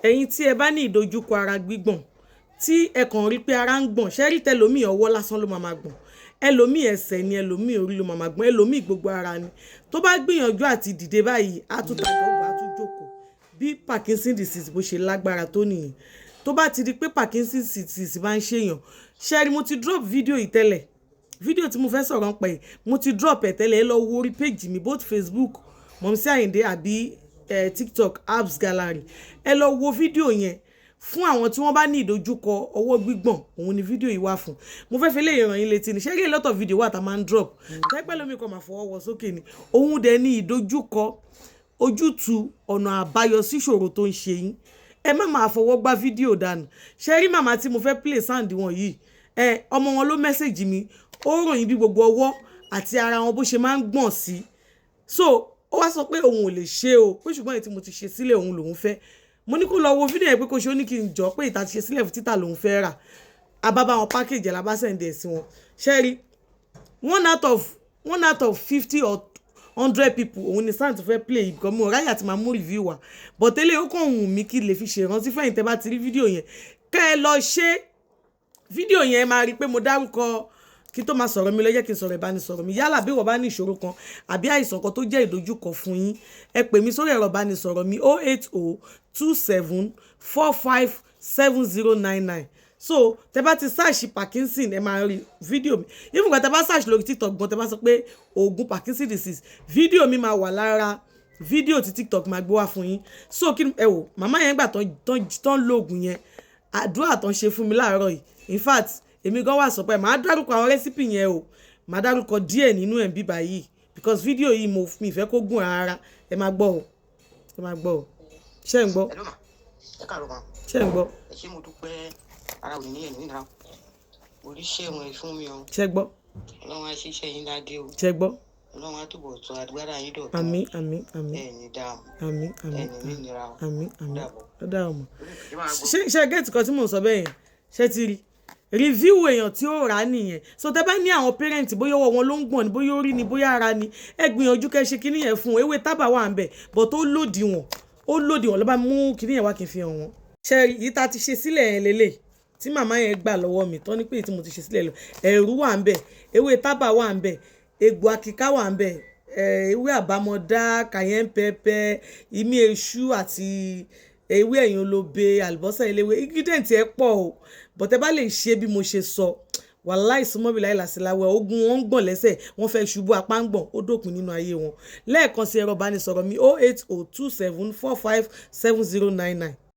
Ẹ̀yin tí ẹ bá ní ìdojúkọ ara gbígbọ̀n, tí ẹ kàn rí pé ara ń gbọ̀n, ṣẹ́rí tẹlòmíì, ọwọ́ lásán ló máa máa gbọ̀n, ẹlòmíì ẹsẹ̀ ni, ẹlòmíì orí ló máa máa gbọ̀n, ẹlòmíì gbogbo ara ni. Tó bá gbìyànjú àti dìde báyìí, á tún tàgé ọgbà, á tún jókòó. Bí Parkinson disease bó ṣe lágbára tó nìyẹn. Tó bá ti di pé Parkinson disease bá ń ṣèyàn, ṣẹ́rí, mo ti drop fídíò yìí tẹ́lẹ̀. Fídíò tí mo fẹ́ sọ̀rọ̀ ń pẹ̀ yìí, mo ti drop ẹ̀ tẹ́lẹ̀. Ẹ lọ wo orí page mi, both Facebook Mọ̀mísí Àyìndé àbí TikTok Apps Gallery. Ẹ lọ wo fídíò yẹn. Fún àwọn tí wọ́n bá ní ìdojúkọ ọwọ́ gbígbọ̀n, òun ni fídíò yìí wà fún. Mo fẹ́ fi lè ràn yín létí ni. Ṣé rí, a lot of video wà tá a máa ń drop tẹ́pẹ́ lómi kan máa fọwọ́ wọ sókè ni. Òun dẹ̀ ní ìdojúkọ, ojútùú, ọ̀nà àbáyọ sí ìṣòro tó ń ṣe yín. Ẹ má máa fọwọ́ gbá fídíò dànù. Ṣé rí màmá tí mo fẹ́ play sound wọn yìí, ẹ ọmọ wọn ló message mi. Ó ròyìn bí gbogbo ọwọ́ àti ara wọn bó ṣe máa ń gbọ̀n sí. So ó wá sọ pé òun ò lè ṣe o, pé ṣùgbọ́n èyí tí mo ti ṣe sílẹ̀, òun lòun fẹ́. Mo ní kó lọ wo fídíò yẹn pé kó ṣe. Ó ní kí n jọ pé ìta ti ṣe sílẹ̀ fún títà lòun fẹ́ rà. Abábá wọn package ẹ̀, la bá send ẹ̀ sí wọn. Ṣé rí, one out of 50 or 100 people, òun ni sound fẹ́ play yìí, because mo ráyà tí máa mú review wá, but tẹ́lẹ̀ ó kàn wù mí kí lè fi ṣèrántí fẹ́yìn. Tẹ́ bá ti rí fídíò yẹn, kẹ́ ẹ lọ ṣe fídíò yẹn. Máa rí i pé mo dárúkọ. Kí tó máa sọ̀rọ̀ mi lọ, jẹ́ kí n sọ̀rọ̀ ìbánisọ̀rọ̀ mi. Yálà bí wọ́n bá ní ìṣòro kan àbí àìsàn kan tó jẹ́ ìdojúkọ fún yín, ẹ pè mí sórí ẹ̀rọ ìbánisọ̀rọ̀ mi, 08027457099. So tẹ bá ti search Parkinson, ẹ máa rí fídíò mi. Even gan tẹ bá search lórí TikTok gan, tẹ bá sọ pé oògùn Parkinson disease, fídíò mi máa wà lára fídíò tí TikTok máa gbé wá fún yín. So kí ẹ wò màmá yẹn gbà tán lo oògùn yẹn, àdúrà tán ṣe fún mi láàárọ̀ yìí, in fact, èmi gan wà sọ pé màá dárúkọ àwọn recipe yẹn o. Màá dárúkọ díẹ̀ nínú ẹ̀ bíbá yìí, because fídíò yìí, mo mi fẹ́ kó gùn rárá. Ẹ máa gbọ́ o, ẹ máa gbọ́ o. Ṣé ń gbọ́? Hello ma, ẹ káàárọ̀ ma. Ṣé ń gbọ́? Ẹ ṣé, mo dúpẹ́. Ara ò ní ní ẹ̀yìn nira oríṣẹ́ wọn fún mi o. Ṣé gbọ́? Ọlọ́run á ṣiṣẹ́ yín ládé o. Ṣé gbọ́? Ọlọ́run á túbọ̀ sọ agbára yín dọ̀tun. Àmín, àmín, àmín. Ẹ̀ ní dáàmú. Àmín, àmín. Ẹ̀ ní nira o. Àmín, àmín. Dàbọ̀. Ó dáa mọ̀. Ẹ máa gbọ́. Ṣé get kan tí mò ń sọ bẹ́ẹ̀ yẹn? Ṣé ti rí review èèyàn tí ó rà á nìyẹn? So tẹ bá ní àwọn parent, bóyá ọwọ́ wọn ló ń gbọ̀n ni, bóyá orí ni, bóyá ara ni, ẹ gbìyànjú kẹ́ ṣe kíní yẹn fún un. Ewé tábà wà ń bẹ̀, but ó lòdì wọn, ó lòdì wọn. Ló bá mú kíní yẹn wá kí n fi hàn wọ́n. Ṣe yìí tá a ti ṣe sílẹ̀ yẹn lélẹ̀ tí màmá yẹn gbà lọ́wọ́ mi tán ní pé tí mo ti ṣe sílẹ̀ lọ, ẹ̀rú wà ń bẹ̀, ewé tábà wà ń bẹ̀, egbò akíká wà ń bẹ̀, ewé àbámọ̀dá, cayenne pepper, ìmí èṣù àti ewé ẹ̀yìn olóbe, àlùbọ́sà eléwé. Ingredient ẹ̀ pọ̀ o, but ẹ bá lè ṣe bí mo ṣe sọ, wàláì súnmọ́bí láì làsíláwẹ̀, ogun wọn ń gbọ̀n lẹ́sẹ̀, wọ́n fẹ́ ṣubú, apá ń gbọ̀n, ó dópin nínú ayé wọn. Lẹ́ẹ̀kan sí, ẹ̀rọ ìbánisọ̀rọ̀ mi, 08027457099.